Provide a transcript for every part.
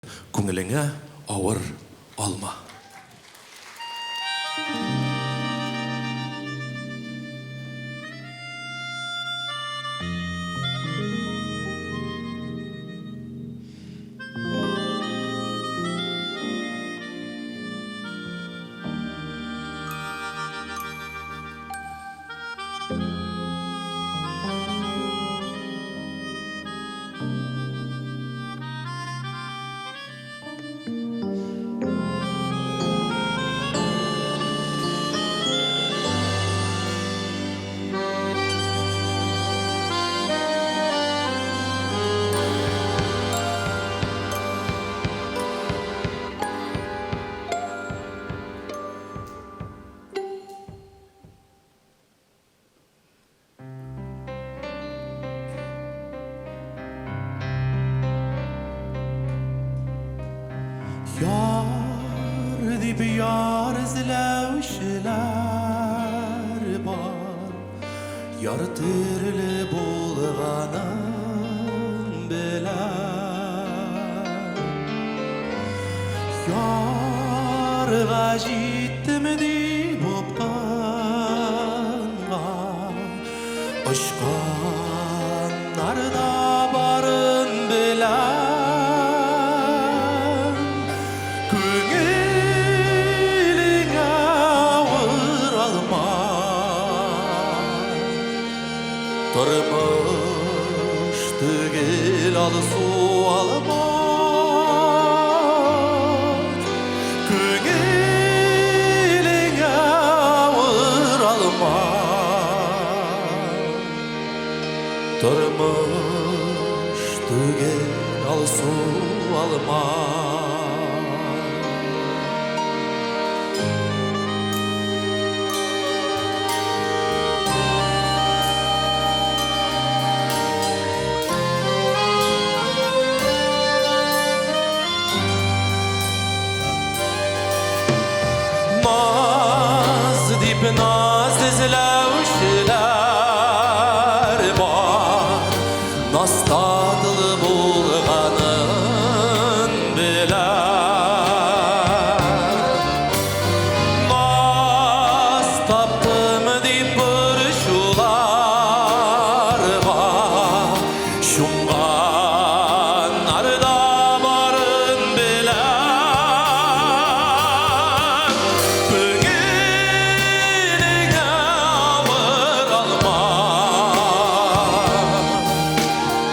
Күңелеңә авыр алма. Яр дип яр эзләүчеләр бар, Яр төрле булганын белә. Ярга җиттем дип упкынга, Очканнар да барын белә. Күңелеңә авыр алма, Тормыш түгел алсу алма. Күңелеңә авыр алма, Тормыш түгел алсу алма. Naz дип наз эзләүчеләр бар, Наз татлы булганын белә. Наз таптым дип борчуларга Чумганнар да барын белә. Күңелеңә авыр алма,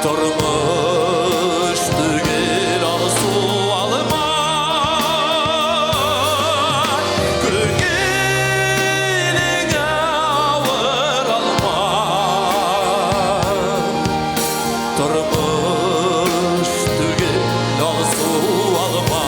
Тормыш түгел алсу алма. Күңелеңә авыр алма, Тормыш түгел алсу алма.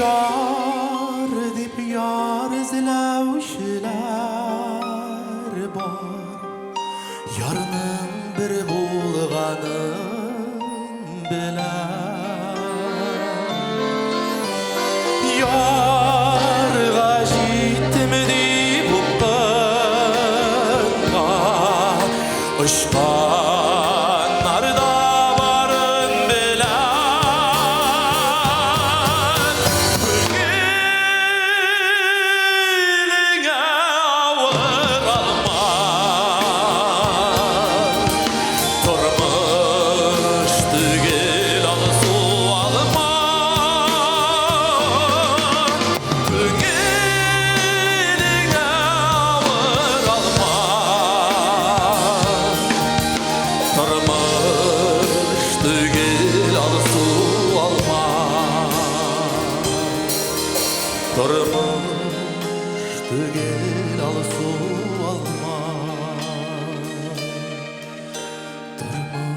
Яр дип яр эзләүчеләр бар, Ярның бер булганын белә. Ярга җиттем дип упкынга, Очканнар да барын белә. Күңелеңә авыр алма, Тормыш түгел. Тормыш түгел алсу алма. Тормыш.